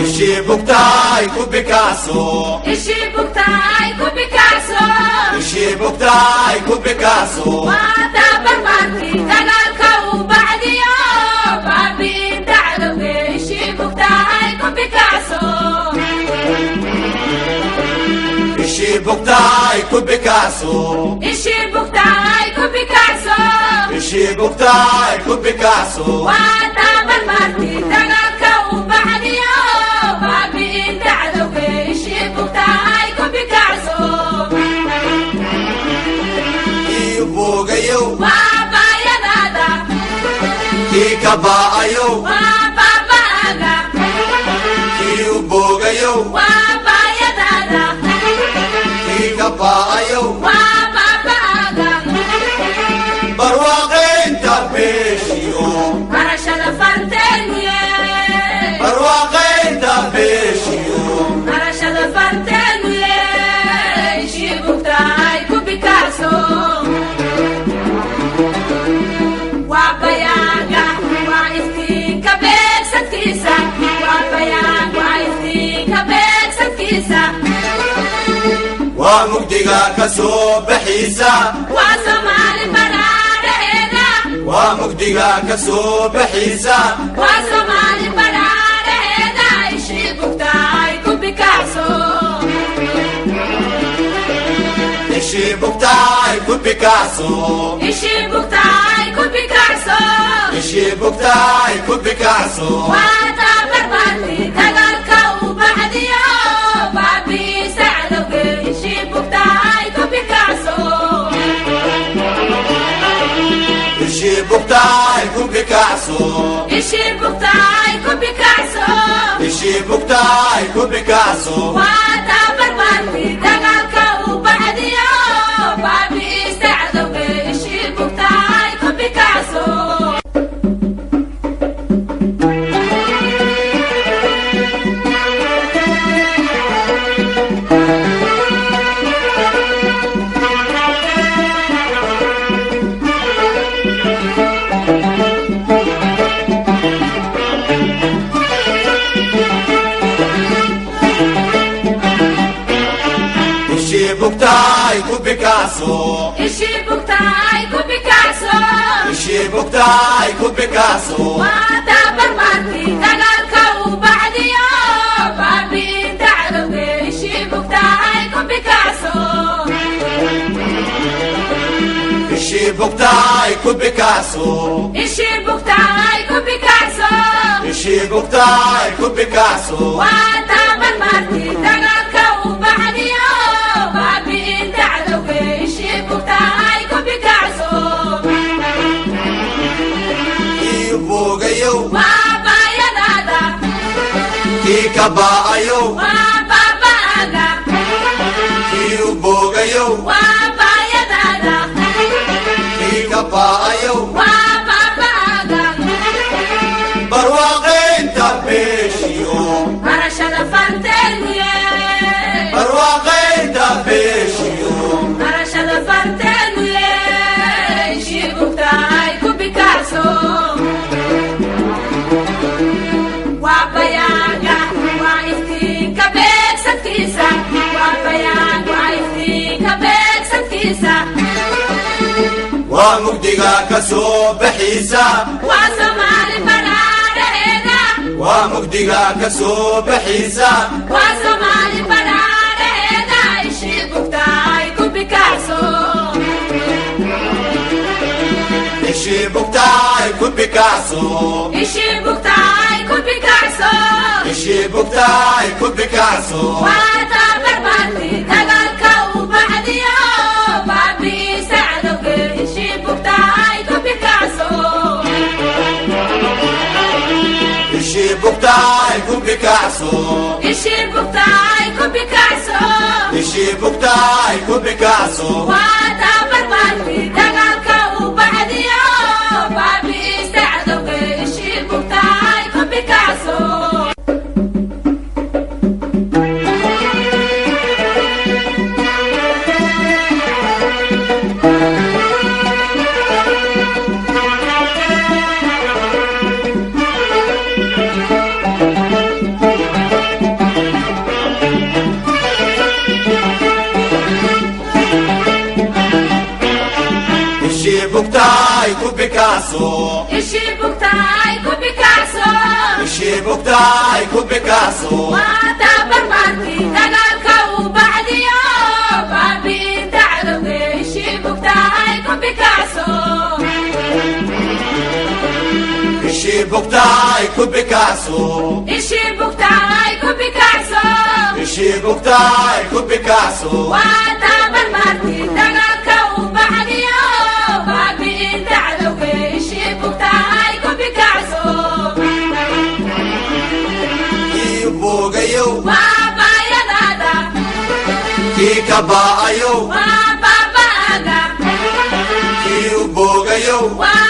Ishii bugtaay ku bikacso. Ishii bugtaay ku bikacso. Ishii bugtaay ku bikacso. Waata barbaarkii dagaalka uu bacdiyo baabi'inta cadowge. Ishii bugtaay ku bikacso. Ishii bugtaay ku bikacso. Ishii bugtaay ku bikacso. Ishii bugtaay ku bikacso. Waata barbaarkii dagaalka uu bacdiyo baabi'inta cadowge. Ishii bugtaay ku bikacso. Kii boogayow. Waa baayadaada. Kii ka baa'ayow. Waa baaba'aga. Kii u boogayow. Waa baayadaada. Kii ka baa'ayow. Waa baaba'aga. Barwaaqaynta beeshiyo. Barashada farteenuye. Barwaaqaynta beeshiyo. Barashada farteenuye. Ishii bugtaay ku bikacso. Waa bayaanka, waa iftiinka beegsadkiisa. Waa bayaan, waa iftiinka beegsadkiisa. Waa mugdiga ka soo baxiisa. Waa Soomaali badhaadhaheeda. Waa mugdiga ka soo baxiisa. Waa Soomaali badhaadhaheeda. Ishii bugtaay ku bikacso. Ishii bugtaay ku bikacso. Ishii bugtaay ku bikacso. Ishii bugtaay ku bikacso. Waata barbaarkii dagaalka uu bacdiyo baabi'isa cadowge. Ishii bugtaay ku bikacso. Ishii bugtaay ku bikacso. Ishii bugtaay ku bikacso. Ishii bugtaay ku bikacso. Waata barbaarkii dagaalka uu bacdiyo baabi'isa cadowge. Ishii bugtaay ku bikacso. Ishii bugtaay ku bikacso. Ishii bugtaay ku bikacso. Ishii bugtaay ku bikacso. Waata barbaarkii dagaalka uu bacdiyo baabi'inta cadowge. Ishii bugtaay ku bikacso. Ishii bugtaay ku bikacso. Ishii bugtaay ku bikacso. Ishii bugtaay ku bikacso. Waata barbaarkii dagaalka uu bacdiyo baabi'inta cadowge. Ishii bugtaay ku bikacso. Kii boogayow. Waa baayadaada. Kii ka baa'ayow. Waa baaba'aga. Kii u boogayow. Waa baayadaada. Kii ka baa'ayow. Waa baaba'aga. Barwaaqaynta beeshiyo. Barashada farteenuye. Barwaaqaynta beeshiyo. Barashada farteenuye. Ishii bugtaay ku bikacso. Waa bayaanka, waa iftiinka beegsadkiisa. Waa bayaan, waa iftiinka beegsadkiisa. Waa mugdiga ka soo baxiisa. Waa Soomaali badhaadhaheeda. Waa mugdiga ka soo baxiisa. Waa Soomaali badhaadhaheeda. Ishii bugtaay ku bikacso. Ishii bugtaay ku bikacso. Ishii bugtaay ku bikacso. Ishii bugtaay ku bikacso. Waata barbaarkii dagaalka uu bacdiyo baabi'isa cadowge. Ishii bugtaay ku bikacso. Ishii bugtaay ku bikacso. Ishii bugtaay ku bikacso. Ishii bugtaay ku bikacso. Waata barbaarkii dagaalka uu bacdiyo baabi'isa cadowge. Ishii bugtaay ku bikacso. bugtaay ku bikacso. Ishii bugtaay ku bikacso. Ishii bugtaay ku bikacso. Waa tabarbaarkii dagaalka u bacdiyo baabi'inta cadowge. Ishii bugtaay ku bikacso. Ishii bugtaay ku bikacso. Ishii bugtaay ku bikacso. Ishii bugtaay ku bikacso. Waa tabarbaarkii dagaalka u bacdiyo baabi'inta cadowge. Ishii bugtaay ku bikacso. Kii boogayow. Waa baayadaada. Kii ka baa'ayow. Waa baaba'aga. Kii u boogayow. Waa.